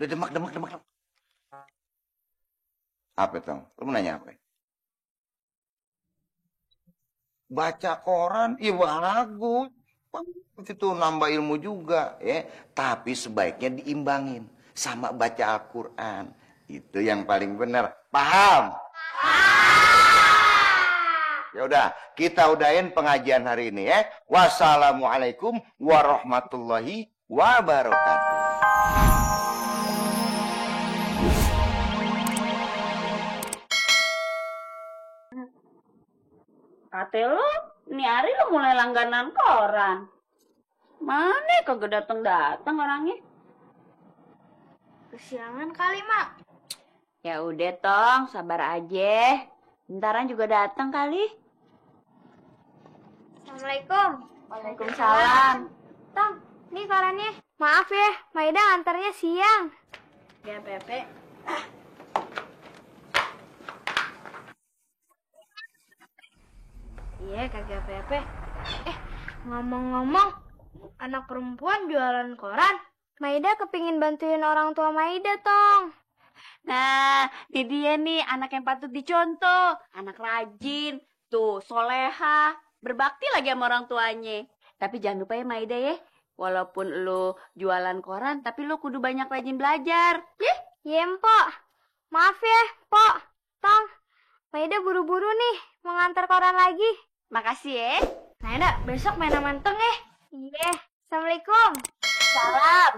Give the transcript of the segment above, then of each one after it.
Udah demak. Apa Tong? Lu mau nanya apa? Baca koran, iya bagus. Itu nambah ilmu juga ya. Tapi sebaiknya diimbangin sama baca Al-Quran. Itu yang paling benar. Paham? Ya udah, kita udahin pengajian hari ini ya. Wassalamualaikum warahmatullahi wabarakatuh. Kata lo, ini hari lo mulai langganan koran. Mana kagak datang orangnya? Kesiangan kali, Mak. Ya udah Tong, sabar aja. Bentaran juga datang kali. Assalamualaikum. Waalaikumsalam. Tong, ini korannya. Maaf ya, Maida ngantarnya siang. Ya Pepe. Iya, kagak Pepe. Ngomong-ngomong, anak perempuan jualan koran. Maida kepingin bantuin orang tua Maida, Tong. Nah, ini dia nih anak yang patut dicontoh. Anak rajin, tuh soleha, berbakti lagi sama orang tuanya. Tapi jangan lupa ya Maida ya, walaupun lu jualan koran, tapi lu kudu banyak rajin belajar. Iya, Mpok. Maaf ya, Pok. Tong, Maida buru-buru nih, mau ngantar koran lagi. Makasih ya. Maida, besok main sama Tong ya. Iya. Assalamualaikum. Salam.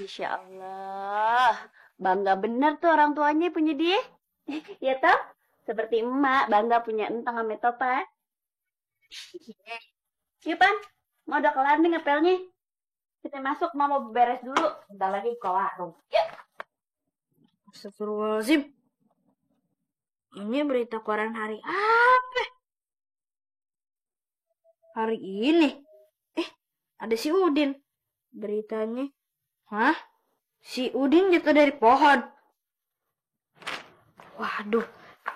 Insya Allah. Bangga bener tuh orang tuanya punya dia. Ya toh? Seperti emak bangga punya entang sama Topa. Yuk Pan, mau udah kelar nih ngepelnya. Kita masuk, mau beres dulu. Bentar lagi ke warung. Yuk. Astagfirullahaladzim. Ini berita koran hari apa? Hari ini? Ada si Udin. Beritanya. Hah? Si Udin jatuh dari pohon. Waduh,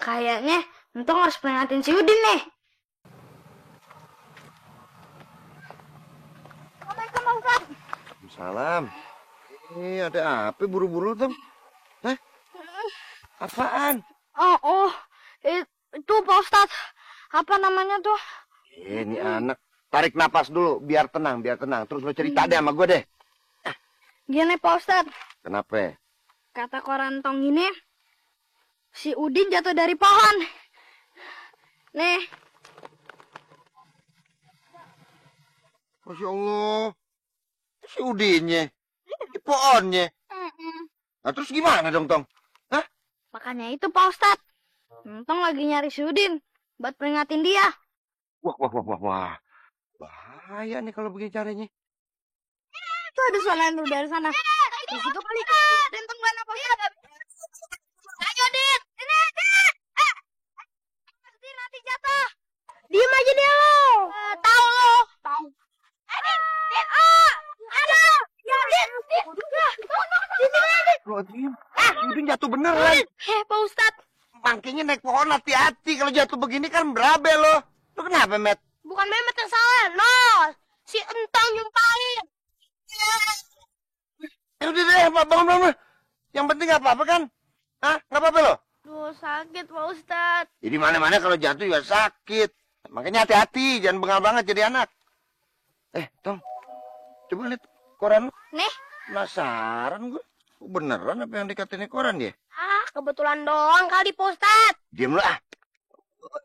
kayaknya Entong harus peringatin si Udin nih. Assalamualaikum, Pak Ustadz. Salam. Ada apa buru-buru Tong? Hah? Apaan? Itu Pak Ustadz. Apa namanya tuh? Ini anak. Tarik napas dulu, biar tenang. Terus lo cerita deh sama gue deh. Gini Pak Ustadz. Kenapa? Kata koran Tong ini, si Udin jatuh dari pohon. Nih. Masya Allah. Si Udinnya. Di pohonnya. Nah terus gimana dong Tong? Hah? Makanya itu Pak Ustadz. Tong lagi nyari si Udin buat peringatin dia. Wah. Bahaya nih kalau begini caranya. Itu ada suara yang dari sana. Di situ kali. Dan Tong mana Pak Ustadz? Ayo Din. Din nanti jatuh. Diem aja dia lo. Tahu lo. Tahu. Din. Aduh. Ya Din. Din. Udin jatuh beneran. Pak Ustadz. Makanya naik pohon hati-hati. Kalau jatuh begini kan berabe lo. Lo kenapa, Met? Bukan Mehmet yang salah, no. Si Entong nyumpahin. Udah deh, bangun. Yang penting gak apa-apa kan? Hah? Gak apa-apa lo? Duh, sakit Pak Ustadz. Jadi mana-mana kalau jatuh juga sakit. Makanya hati-hati. Jangan bengal banget jadi anak. Tong. Coba lihat koran lo. Nih. Penasaran gue. Beneran apa yang dikatain koran dia? Kebetulan doang kali Pak Ustadz. Diam lo ah.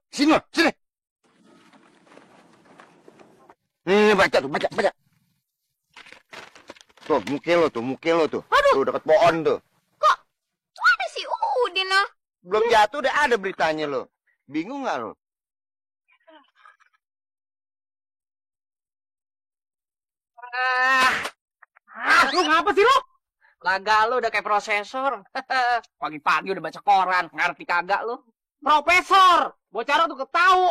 Sini lo, sini. Nih, baca. Tuh, muka lo tuh. Aduh. Tuh, deket pohon tuh. Kok ada si Udin loh? Belum jatuh udah ada beritanya lo. Bingung gak lo? Lu ngapa sih lu? Laga lu udah kayak prosesor. Pagi-pagi udah baca koran, ngerti kagak lu? Profesor, bocah tuh ketahu.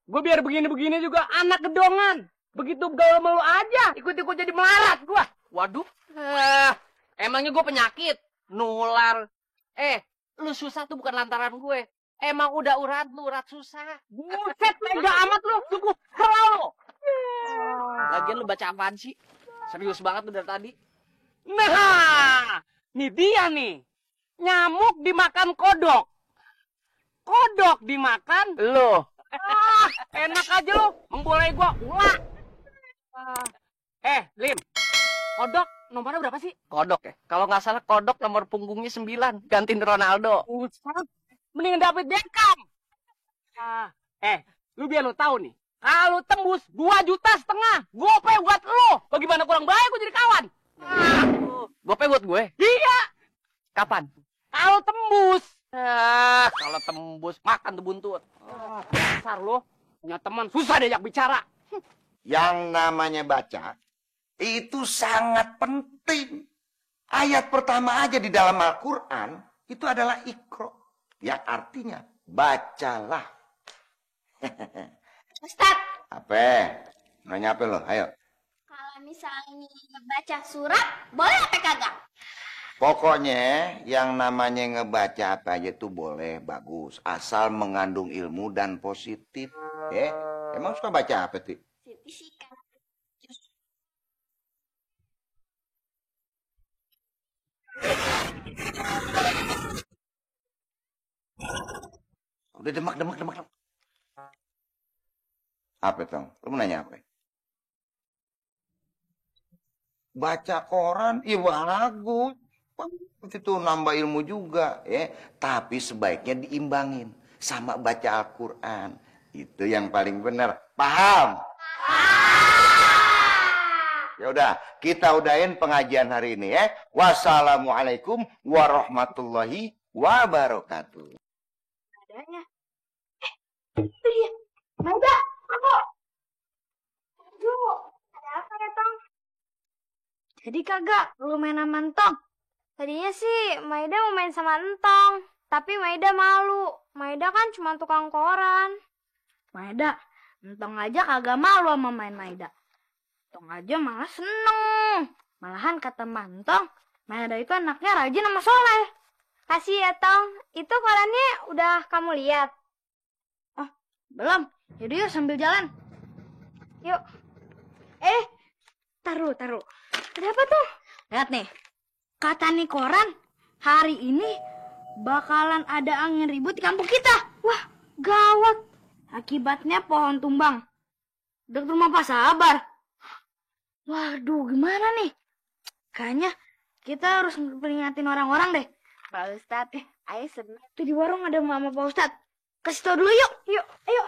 Gue biar begini-begini juga anak gedongan. Begitu gaul sama lu aja, ikut-ikut jadi melarat gua. Waduh. Emangnya gue penyakit? Nular. Lu susah tuh bukan lantaran gue. Emang udah urat lu, urat susah. Buset, tega amat lu. Cukup kerau lu. Lagian lu baca apaan sih? Serius banget lu dari tadi. Nah, nih dia nih. Nyamuk dimakan kodok. Kodok dimakan lo. Enak aja lo, memboleh gua ulah. Lim. Kodok nomornya berapa sih? Kodok ya? Kalau nggak salah kodok nomor punggungnya 9. Gantiin Ronaldo. Ustaz, mending David Beckham. Lu biar lu tahu nih. Kalau tembus 2,5 juta, gope buat lu. Bagaimana kurang baik gua jadi kawan? Gope buat gue? Iya. Kapan? Kalau tembus. Kalau tembus makan tuh buntut. Dasar lu. Punya teman susah diajak bicara. Yang namanya baca itu sangat penting. Ayat pertama aja di dalam Al-Quran itu adalah Iqra, yang artinya bacalah. Ustaz, Apa? Nanya apa lo? Ayo. kalau misalnya baca surat, boleh apa kagak? Pokoknya yang namanya ngebaca apa aja tuh boleh, bagus. Asal mengandung ilmu dan positif. Emang suka baca apa tuh? Siti sih kan. Udah demak. Apa tong? Lu mau nanya apa? Baca koran, bagus. Itu nambah ilmu juga, ya. Tapi sebaiknya diimbangin sama baca Al-Quran. Itu yang paling benar. Paham? Ya udah, kita udahin pengajian hari ini ya. Wassalamualaikum warahmatullahi wabarakatuh. Adanya. Itu dia. Maida, aku. Aduh, ada apa ya, Tong? Jadi kagak, lu main sama Entong? Tadinya sih Maida mau main sama Entong, tapi Maida malu. Maida kan cuma tukang koran. Maida, Entong aja kagak malu sama main Maida. Entong aja malah seneng. Malahan kata Mantong, Maida itu anaknya rajin sama soleh. Kasih ya, Tong. Itu korannya udah kamu lihat? Oh, belum. Yaudah yuk sambil jalan. Yuk. Taruh. Ada apa tuh? Lihat nih. Kata nih koran, hari ini bakalan ada angin ribut di kampung kita. Wah, gawat. Akibatnya pohon tumbang. Deket rumah Pak Sabar. Waduh, gimana nih? Kayaknya kita harus peringatin orang-orang deh. Pak Ustadz, ayo senang. Tuh di warung ada mama Pak Ustadz. Kasih tau dulu yuk. Ayo.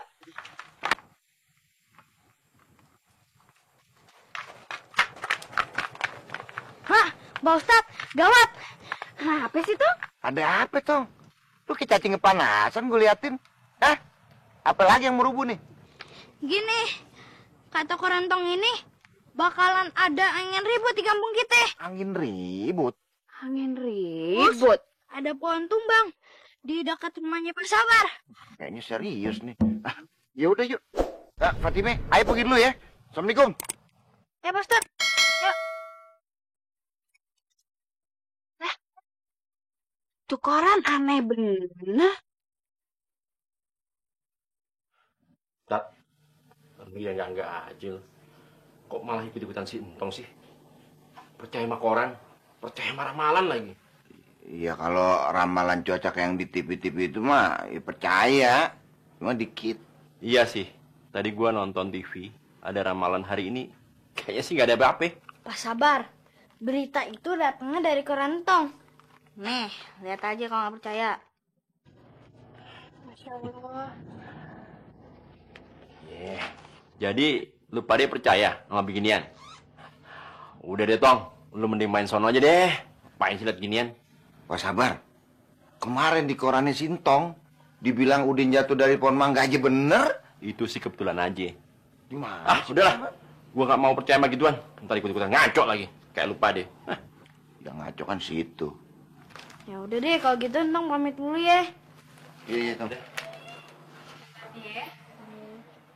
Hah, Pak Ustadz, gawat. Kenapa sih tuh? Ada apa tong? Lu kayak cacing kepanasan gue liatin. Hah? Apalagi yang merubuh nih? Gini, kata koran Tong ini bakalan ada angin ribut di kampung kita. Angin ribut? Angin ribut? Ada pohon tumbang di dekat rumahnya Pak Sabar. Kayaknya serius nih. Ya udah yuk. Fatime, ayo pergi dulu ya. Assalamualaikum. Ya Pak Ustadz. Yuk. Lah, tuh koran aneh bener. Tat, lu ya enggak aja lu. Kok malah ikut-ikutan si Entong sih? Percaya sama koran, percaya sama ramalan lagi. Iya, kalau ramalan cuaca kayak yang di TV-TV itu mah ya percaya. Cuma dikit. Iya sih, tadi gua nonton TV, ada ramalan hari ini. Kayaknya sih nggak ada apa-apa. Pak Sabar, berita itu datangnya dari koran Tong. Nih, lihat aja kalau nggak percaya. Masya Allah. Jadi, lu pada percaya sama beginian? Udah deh, Tong. Lu mending main sono aja deh. Apain sih liat ginian? Pak Sabar, kemarin di korannya Sintong dibilang udin jatuh dari pohon mangga aja bener. Itu sih kebetulan aja. Gimana? Udahlah. Gua nggak mau percaya sama gituan. Ntar ikut-ikutan ngaco lagi. Kayak lupa deh. Yang ngaco kan situ. Ya udah deh, kalau gitu Tong pamit dulu ya. Iya, Tong.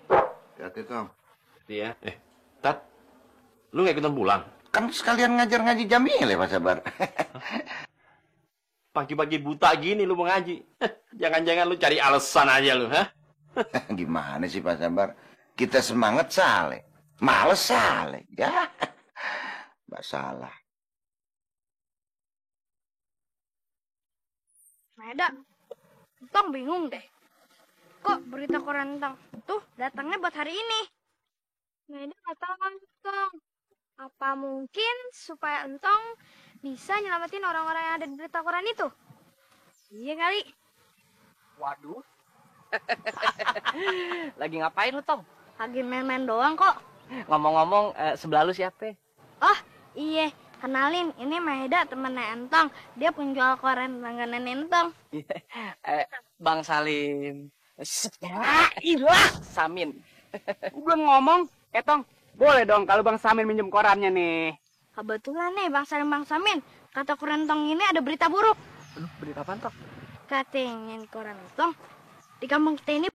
Hati-hati, Tong. Iya. Tat, lu nggak ikutan pulang? Kan sekalian ngajar ngaji Jamil ya, Pak Sabar. Pagi-pagi buta gini lu mau ngaji. Jangan-jangan lu cari alasan aja lu, hah? Gimana sih Pak Sabar? Kita semangat saleh, males saleh, ya. Mbak salah. Maeda, Entong bingung deh. Kok berita koran Entong tuh datangnya buat hari ini? Maeda nggak tahu Entong. Apa mungkin supaya Entong bisa nyelamatin orang-orang yang ada di berita koran itu? Iya kali. Waduh. Lagi ngapain lu, Tong? Lagi main-main doang kok. Ngomong-ngomong, sebelah lu siapa? Oh, iya. Kenalin, ini Maeda temennya Entong. Dia penjual koran langganan Entong. Bang Salim. Ilah, Samin. Belum ngomong, Tong. Boleh dong kalau Bang Samin minjem korannya nih. Kebetulan nih Bang Samin. Kata koran Entong ini ada berita buruk. Aduh, berita apaan, Tong? Katanya koran Entong di kampung kita ini